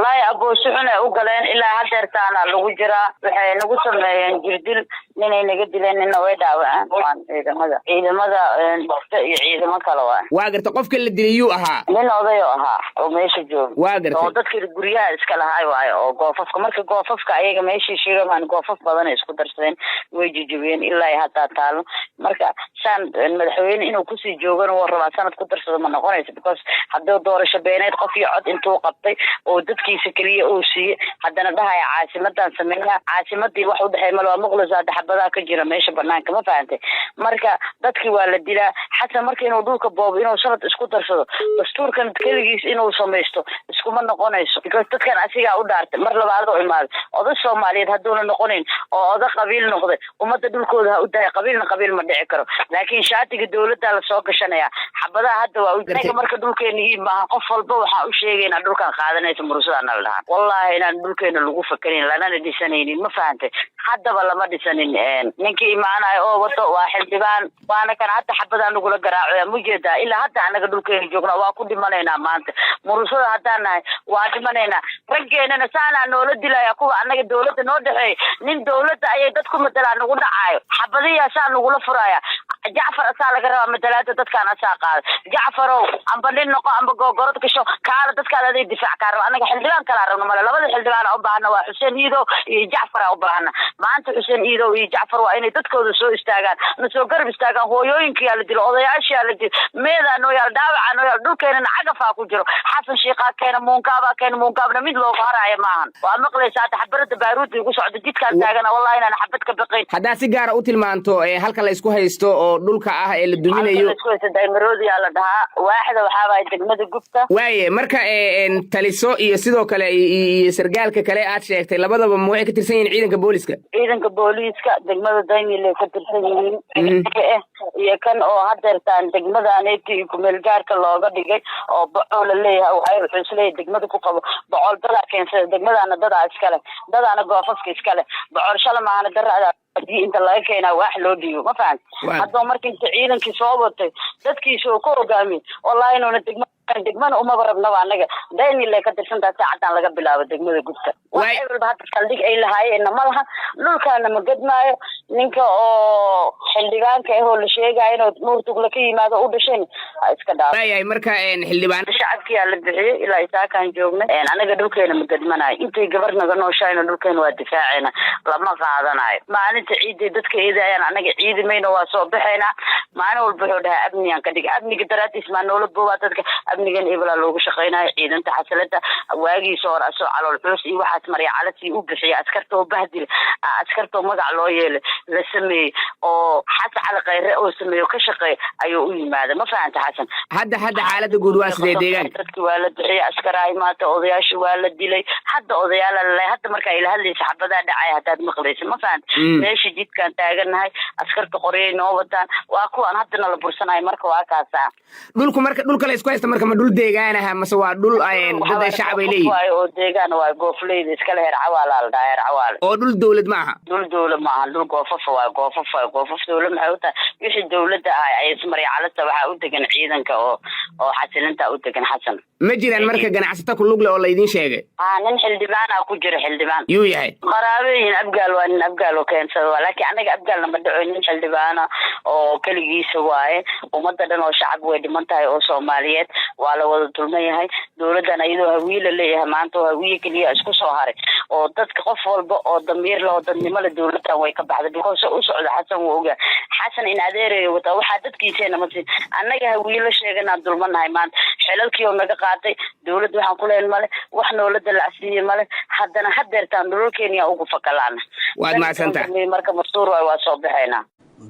Wallaahi aboo, si xun ay u galeen. Ilaa hadeertaana lagu jiraa. Waxay nagu sameeyeen jirdil. Ninay naga dileen, nina way dhaawaceen. Waan ciidamada iyo ciidamo kale waay. Waa garta. Qofka la dilay yuu ahaa? Nin oday oo ahaa oo meesha jooga. Waa gartay. Oo dadka guryaha iska lahaay waayo, oo goofafka, marka goofafka ayaga meeshii sheegamaan, goofaf badan ay isku darsadeen, way jijibiyeen. Ilaa haddaa taalo. Marka saan madaxweyne inuu kusii joogana wuu rabaa, sanad ku darsado ma noqonayso, because hadduu doorasho beeneed qof iyo cod intuu qabtay oo dadkiisa keliya uu siiyey, haddana dhahaya caasimadan sameynaa, caasimadii wax udhexeey male. Waa muqlis, hadda xabadaa ka jira meesha banaanka, ma fahantay? Marka dadkii waa la dilaa. Xasan marka inuu dhulka boobo, inuu sanad isku darsado, dastuurkan keligiis inuu samaysto iskuma noqonayso, because dadkan asigaa u dhaartay. Mar labaad oo imaaday, oday Soomaaliyeed hadduuna noqonayn oo oda qabiil noqday, ummadda dhulkooda ha u daaya. Qabiilna qabiil ma dhici karo, laakiin shaatiga dowladda lasoo gashanaya. Xabadaha hadda waa u marka dhulkeena iib maaha. Qof walba waxaan u sheegaynaa, dhulkan qaadanaysa murusadana la dhahaan. Wallahi inaan dhulkeena lagu fakarin, lanana dhisanaynin, ma fahantay? Haddaba lama dhisanin. Ninkii imaanayo oo wato waa xildhibaan, waana kan hadda xabadaa nagula garaacoya. Mujeedaa, ilaa hadda anaga dhulkeena joogna, waa ku dhimanaynaa maanta. Murusada haddaan nahay waa dhimanaynaa. Raggeenana saanaa noola dilaya. Kuwa annaga dowladda noo dhexeeya, nin dowladda ayay dad ku matalaan nagu dhacaayo, xabadiyaa saa nagula furaya. Jacfar asaa laga rabaa matalaada dadkaan, asaa qaada. Jacfarow, amba nin noqo, amba googorad gasho, kaala dadkaan aday difaac kaa raba. Annaga xildhibaan kalaa rabno male. Labada xildhibaan u baahana waa Xuseen Iidow iyo Jacfar aa u baahana. Maanta Xuseen Iidow iyo Jacfar waa inay dadkooda soo istaagaan, na soo garab istaagaan. Hooyooyinkiyaa la dilo, odayaashiyaa la dilo, meedaa noo yaal, dhaawacaa noo yaal, dhulkeenana cagafaa ku jiro. Xasan Shiiqaa keena, Muunkaabaa keena. Muunkaabna mid looga haraayo maahan. Waa maqlaysa hadda xabarada baaruudda igu socda, jidkaan taagana. Wallahi inaan xabad ka baqayn. Haddaad si gaara u tilmaanto halka la isku haysto oo dhulka ah ee la duminayo? Isku haysta Daymaroodiyaa la dhahaa. Waaxda waxaa waaya degmada Gubta. Waaye, marka taliso iyo sidoo kale iyo sargaalka kale aad sheegtay, labadaba ma waxay ka tirsan yihiin ciidanka booliska? Ciidanka booliiska degmada Daynile ka tirsan yihiin, iyo kan oo hadeertaan degmadaaneti iyo kumeel gaarka looga dhigay oo Bocoo la leeyahay. Waayo, wuxuu isleeyahay degmada ku qabo. Bocool dadaa keensada, degmadaana dadaa iskale, dadaana goofafka iskale. Bocool shala maahana darada hadii inta laga keenaa wax loo dhiibo, ma fahan? Haddaba marka inta ciidankii soo watay, dadkiisa oo ku hogaamiyey, wallahi inuuna degma degmana umaba rabnaba. Anaga Daynile ka tirsantaa saacadan laga bilaabo degmada Gubta. Wax walba hadda saldhig ay lahaayeenna ma laha, dhulkaana ma gedmaayo. Ninka oo xildhibaanka ahoo la sheegaayo inuu Nuurtugla ka yimaado u dhashayn ha iska dhaaf. Waayahay, marka xildhibaan Shacabkiyaa la bixiyey. Ilaa isaakaan joognay. Anaga dhulkeena ma gedmanayo. Intay gabar naga nooshayna dhulkeena waa difaacayna, lama qaadanayo. Maalinta ciiday dadka eedayaan, anaga ciidi mayno, waa soo baxaynaa. Maalin walba wuxuu dhahaa amnigaan ka dhigay. Amniga daraadiis maa noola boobaa dadka? Amnigan eblaa loogu shaqaynayo. Ciidanta xasilada waagiisa hore asoo calool xuus iyo waxaas marya calasii u bixiya, askarta oo bahdil, askartoo magac loo yeelay la sameeyey oo Xasan Cali Khayre oo sameeyo ka shaqeey ayuu u yimaada, ma fahanta, Xasan? Hadda xaaladda guud waa sidee deegaanka? Dadki waa la bixiyay, askaraa imaata, odayaashii waa la dilay. Hadda odayaala lalay. Hadda markaa ila hadlaysa xabadaa dhacay, haddaad maqlaysa, ma fahanta? Meesha jidkaan taagannahay, askarta qoryay noo wataan, waa kuwaan haddana la bursanayo. Marka waa kaasaa. Dhulku marka, dhulka la isku haysta marka, ma dhul deegaan aha mase waa dhul dad ay shacab ay leeyihin? Waayo, oo deegaan waayo, goofleyda iskale. Heer Cawaala la dhahaa, Heer Cawaale. Oo dhul dowlad ma aha? Dhul dowla maaha, dhul goofafa waayo, goofaf waayo. Goofaf dowla maxay u tahay? Wixii dowladda ah ay ismarya calasta waxaa u degan ciidanka oo xasilinta u degan, Xasan. Ma jiraan marka ganacsato ku lug leh oo laydiin sheegay? Haa, nin xildhibaana ku jira, xildhibaan. Yuu yahay? Qaraabeyin Abgaal waa, nin Abgaal oo keensada waa, laakiin anaga Abgaalna ma dhaco. Nin xildhibaana oo keligiisa waaye. Ummadda dhan oo shacab way dhiman tahay oo Soomaaliyeed, waa la wada dulman yahay. Dowladdan iyadoo Hawiye la leeyahay maanta oo Hawiye keliya isku soo haray oo dadka qof walba oo damiir leh oo dadnimo leh, dowladdan way ka baxday, because u socda Xasan wuu ogaa. Xasan in adeerayo wataa, waxaa dadkiiseena ma siin. Annaga Hawiye la sheeganaan dulmanahay maanta. Xelalkii oo naga qaatay dowladda waxaan ku leyn male, wax noola dalacsiiye male. Haddana hadeertaan dhulalkeeniyaa ugu fakalaana. Waad mahadsantahay. Marka mastuur waay, waa soo baxaynaa.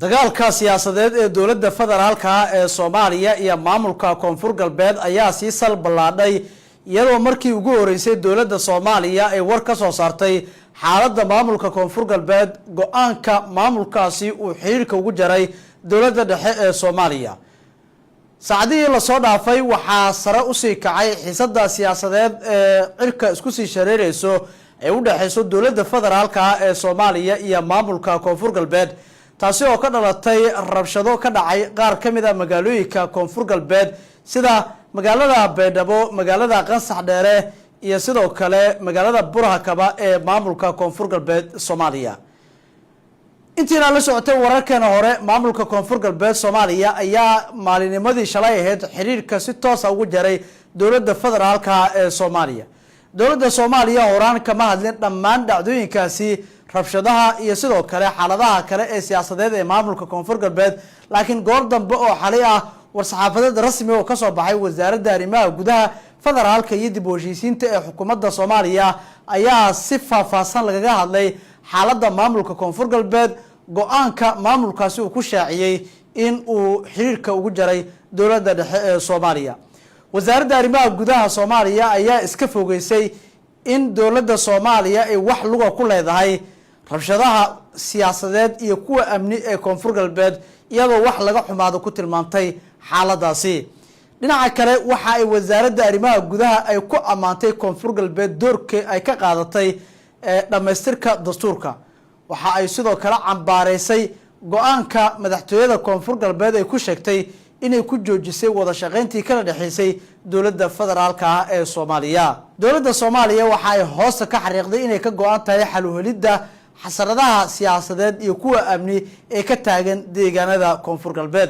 Dagaalka siyaasadeed ee dowladda federaalka ee Soomaaliya iyo maamulka Koonfur Galbeed ayaa sii sal ballaadhay, iyadoo markii ugu horeysay dowladda Soomaaliya ay war ka soo saartay xaaladda maamulka Koonfur Galbeed, go-aanka maamulkaasi uu xiriirka ugu jaray dowladda dhexe ee Soomaaliya. Saacadihii lasoo dhaafay waxaa sare usii kacay xiisada siyaasadeed ee cirka isku sii shareereyso ee u dhexeyso dowladda federaalka ee Soomaaliya iyo maamulka Koonfur Galbeed, taasi oo ka dhalatay rabshado ka dhacay qaar ka mid a magaalooyinka Koonfur Galbeed, sida magaalada Baydhabo, magaalada Qansax Dheere. Iyo sidoo kale magaalada Burhakaba ee maamulka Koonfur Galbeed Soomaaliya. Intiina la socotay wararkeena hore, maamulka Koonfur Galbeed Soomaaliya ayaa maalinimadii shalay ahayd xiriirka si toosa ugu jaray dowladda federaalka ee Soomaaliya. Dowladda Soomaaliya horaan kama hadlin dhammaan dhacdooyinkaasi rabshadaha iyo sidoo kale xaaladaha kale ee siyaasadeed ee maamulka Koonfur Galbeed, laakiin goor dambe oo xalay ah war-saxaafadeed rasmi oo kasoo baxay Wasaaradda Arrimaha Gudaha, Federaalka iyo dib u heshiisiinta ee xukuumadda Soomaaliya ayaa si faahfaahsan lagaga hadlay xaaladda maamulka Koonfur Galbeed, go-aanka maamulkaasi uu ku shaaciyey in uu xiriirka ugu jaray dowladda dhexe ee Soomaaliya. Wasaaradda Arrimaha Gudaha Soomaaliya ayaa iska fogeysay in dowladda Soomaaliya ay wax luga ku leedahay rabshadaha siyaasadeed iyo kuwa amni ee Koonfur Galbeed, iyadoo wax laga xumaado ku tilmaamtay xaaladaasi. Dhinaca kale, waxa ay Wasaaradda Arrimaha Gudaha ay ku ammaantay Koonfur Galbeed doorka ay ka qaadatay dhammaystirka dastuurka. Waxa ay sidoo kale cambaareysay go-aanka madaxtooyada Koonfur Galbeed ay ku sheegtay inay ku joojisay wada shaqeyntii kala dhexeysay dowladda federaalka ah ee Soomaaliya. Dowladda Soomaaliya waxa ay hoosta ka xariiqday inay ka go-an tahay xaluhelidda xasaradaha siyaasadeed iyo kuwa amni ee ka taagan deegaanada Koonfur Galbeed.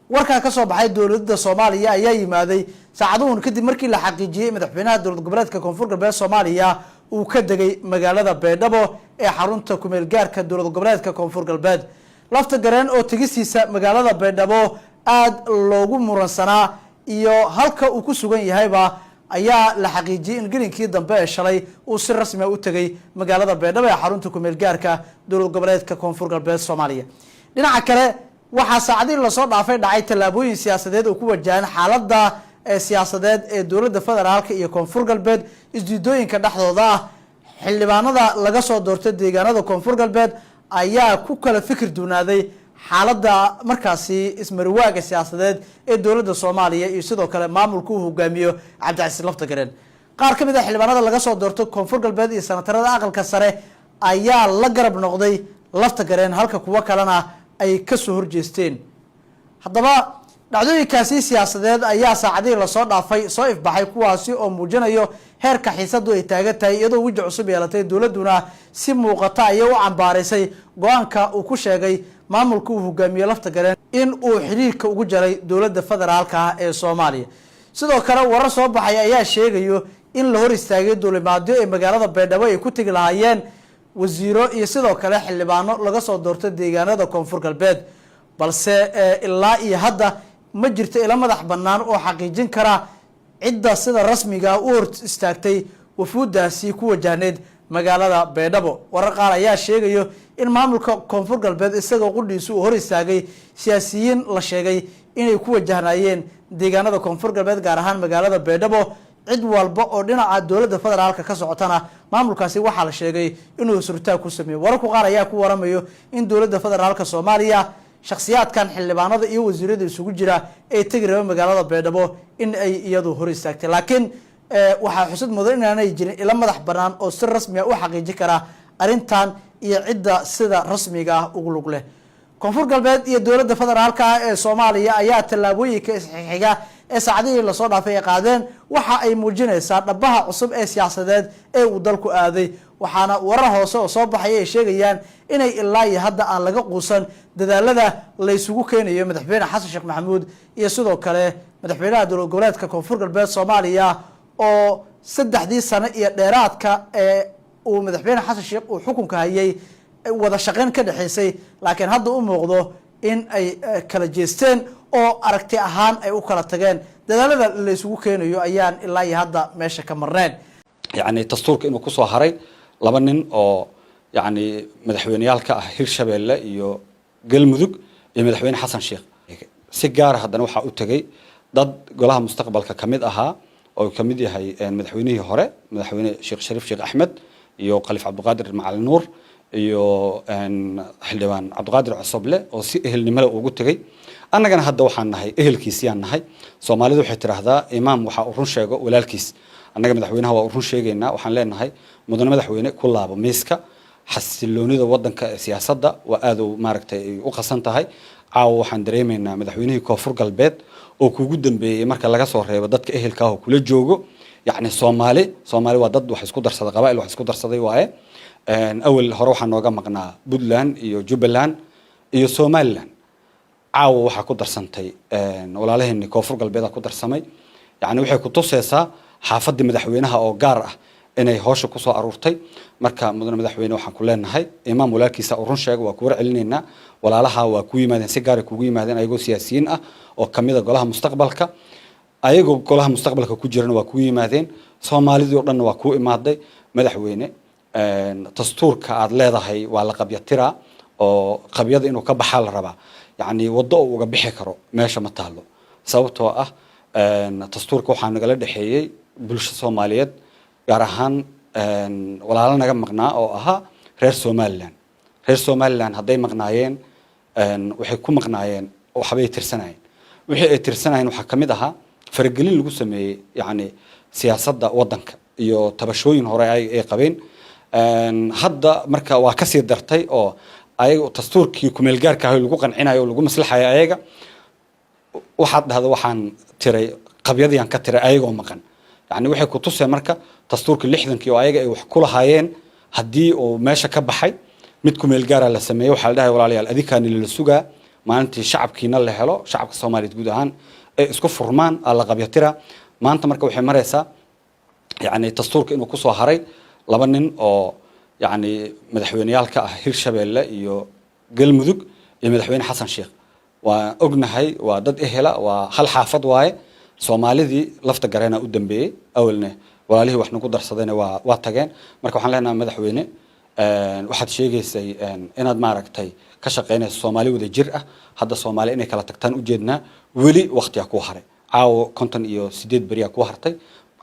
Warkaa kasoo baxay dowladda Soomaaliya ayaa yimaaday saacaduhun kadib markii la xaqiijiyey madaxweynaha dowlad goboleedka Koonfur Galbeed Soomaaliya uu ka degay magaalada Baydhabo ee xarunta kumeel gaarka dowlad goboleedka Koonfur Galbeed. Lafta Gareen oo tegistiisa magaalada Baydhabo aada loogu muransanaa iyo halka uu ku sugan yahayba ayaa la xaqiijiyey in gelinkii dambe ee shalay uu si rasmi ah u tegay magaalada Baydhabo ee xarunta kumeel gaarka dowlad goboleedka Koonfur Galbeed Soomaaliya. Dhinaca kale, waxaa saacadihii lasoo dhaafay dhacay tallaabooyin siyaasadeed oo ku wajahan xaaladda siyaasadeed ee dowladda federaalka iyo Koonfur Galbeed, isdiidooyinka dhexdooda ah. Xildhibaanada laga soo doortay deegaanada Koonfur Galbeed ayaa ku kala fikir duunaaday xaaladda markaasi ismariwaaga siyaasadeed ee dowladda Soomaaliya iyo sidoo kale maamulka uu hogaamiyo Cabdicasiis Laftagareen. Qaar ka mid a xildhibaanada laga soo doortay Koonfur Galbeed iyo sanatarada Aqalka Sare ayaa la garab noqday Laftagareen, halka kuwo kalena ay kasoo horjeesteen. Haddaba, dhacdooyinkaasi siyaasadeed ayaa saacadihii lasoo dhaafay soo ifbaxay, kuwaasi oo muujinayo heerka xiisadu ay taagan tahay, iyadoo weji cusub yeelatay. Dowladuna si muuqata ayay u cambaaraysay go-aanka uu ku sheegay maamulka uu hogaamiye Laftagareen in uu xiriirka ugu jaray dowladda federaalka ah ee Soomaaliya. Sidoo kale, warar soo baxay ayaa sheegayo in la hor istaagay duulimaadyo ee magaalada Baydhabo ay ku tegi lahaayeen wasiiro iyo sidoo kale xildhibaano laga soo doortay deegaanada Koonfur Galbeed, balse ilaa iyo hadda ma jirto ilo madax bannaan oo xaqiijin kara cidda sida rasmiga u hor istaagtay wafuuddaasi ku wajahneyd magaalada Baydhabo. Warar qaar ayaa sheegayo in maamulka Koonfur Galbeed isagoo qudhiisu uu hor istaagay siyaasiyiin la sheegay inay ku wajahnayeen deegaanada Koonfur Galbeed, gaar ahaan magaalada Baydhabo. Cid walba oo dhinaca dowladda federaalka ka socotana maamulkaasi waxaa la sheegay inuu surtaag ku sameeyo. Wararku qaar ayaa ku waramayo in dowladda federaalka Soomaaliya shakhsiyaadkan xildhibaanada iyo wasiirada isugu jira ee tegi raba magaalada Baydhabo in ay iyadu hor istaagtay, laakiin waxaa xusud mudan inaanay jirin ilo madax banaan oo si rasmi ah u xaqiijin kara arrintan iyo cidda sida rasmiga ah ugu lug leh. Koonfur Galbeed iyo dowladda federaalka ah ee Soomaaliya ayaa tallaabooyinka isxigxiga ee saacadihii lasoo dhaafay ay qaadeen waxa ay muujinaysaa dhabaha cusub ee siyaasadeed ee uu dalku aaday, waxaana warar hoose oo soo baxaya ay sheegayaan inay ilaa iyo hadda aan laga quusan dadaalada laysugu keenayo madaxweyne Xasan Sheekh Maxamuud iyo sidoo kale madaxweynaha dowlad goboleedka Koonfur Galbeed Soomaaliya, oo 3dii sano iyo dheeraadka ee uu madaxweyne Xasan Sheekh uu xukunka hayay wada shaqeyn ka dhexaysay, laakiin hadda u muuqdo in ay kala jeesteen oo aragti ahaan ay u kala tageen. Dadaalada laysugu keenayo ayaan ilaa iyo hadda meesha ka marneen. Yacni dastuurka inuu kusoo haray laba nin oo yacni madaxweyneyaal ka ah Hirshabeelle iyo Galmudug iyo madaxweyne Xasan Sheekh si gaara. Haddana waxaa u tegey dad golaha mustaqbalka ka mid ahaa oo ka mid yahay madaxweynihii hore, madaxweyne Sheekh Shariif Sheekh Axmed, iyo Khaliif Cabdiqaadir Macalin Nuur, iyo xildhibaan Cabdiqaadir Cosoble, oo si ehelnimada ugu tegey. Annagana hadda waxaan nahay ehelkiisiyaan nahay. Soomaalidu waxay tidhaahdaa, imaam waxa uu run sheego walaalkiis. Annaga madaxweynaha waa u run sheegaynaa. Waxaan leenahay, mudane madaxweyne, ku laabo miiska. Xasiloonida wadanka ee siyaasadda waa aad u maaragtay ay u qasan tahay. Caawa waxaan dareemaynaa madaxweynihii Koonfur Galbeed oo kugu dambeeyey, marka laga soo reebo dadka ehelka ah oo kula joogo. Yacni Soomaali waa dad wax isku darsaday, qabaa'il wax isku darsaday waaye. Awal hore waxaa nooga maqnaa Puntland iyo Jubbaland iyo Somaliland. Caawa waxaa ku darsantay walaalaheeni Koonfur Galbeeda ku darsamay. Yacni waxay ku tusaysaa xaafaddii madaxweynaha oo gaar ah inay howsha kusoo aruurtay. Marka, mudane madaxweyne, waxaan ku leenahay, imaam walaalkiisa uu run sheega, waa ku war celinaynaa. Walaalaha waa ku yimaadeen, si gaaray kugu yimaadeen, ayagoo siyaasiyiin ah oo kamid a golaha mustaqbalka. Ayagoo golaha mustaqbalka ku jirana waa kugu yimaadeen. Soomaalidii oo dhanna waa kuu imaaday. Madaxweyne, dastuurka aad leedahay waa la qabyatiraa oo qabyada inuu ka baxaa la rabaa. Yacni waddo uu uga bixi karo meesha ma taalo, sababtoo ah dastuurka waxaa nagala dhexeeyey bulsho Soomaaliyeed, gaar ahaan walaalo naga maqnaa oo ahaa reer Somaliland. Reer Somaliland hadday maqnaayeen, waxay ku maqnaayeen waxbay tirsanayeen. Wixii ay tirsanayeen waxaa ka mid ahaa faragelin lagu sameeyey, yacni siyaasadda waddanka iyo tabashooyin hore ay qabeen. Hadda marka waa kasii dartay oo ayaga dastuurkii kumeelgaarka ahay lagu qancinayo oo lagu maslaxayo ayaga. Waxaad dhahda waxaan tiray qabyadii aan ka tiray ayagoo maqan. Yani waxay ku tuseen marka dastuurkii 60-kii oo ayaga ay wax ku lahaayeen haddii uu meesha ka baxay, mid kumeel gaara la sameeyey. Waxaa la dhahay, walaalayaal, adinkaani la sugaa maalintii shacabkiina la helo, shacabka Soomaaliyeed guud ahaan ay isku furmaan aa la qabyatira. Maanta marka waxay maraysaa, yacni dastuurka inuu kusoo haray laba nin oo yacni madaxweyneyaal ka ah Hirshabeelle iyo Galmudug iyo madaxweyne Xasan Sheekh. Waa ognahay, waa dad ehela, waa hal xaafad waaye. Soomaalidii lafta gareena u dambeeyey, awalne walaalihii wax nagu darsadayna waa tageen. Marka waxaan leenahay, madaxweyne, waxaad sheegaysay inaad maaragtay ka shaqaynayso Soomaali wada jir ah. Hadda Soomaali inay kala tagtaan ujeednaa. Weli waqtiyaa kuu haray. Caawa 58 beriyaa kuu hartay,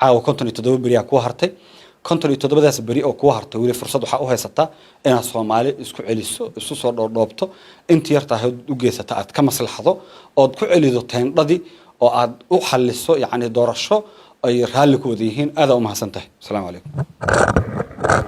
caawa 57 beriyaa kuu hartay. 57-daas beri oo kuu hartay, weli fursad waxaa u haysataa inaad Soomaali isku celiso, isu soo dhoodhoobto, intii yarta ahayd u geysata, aad ka maslaxdo ood ku celido teendhadii oo aad u xaliso, yacni doorasho ay raalli ku wada yihiin. Aadaa u mahadsan tahay. Asalaamu calaykum.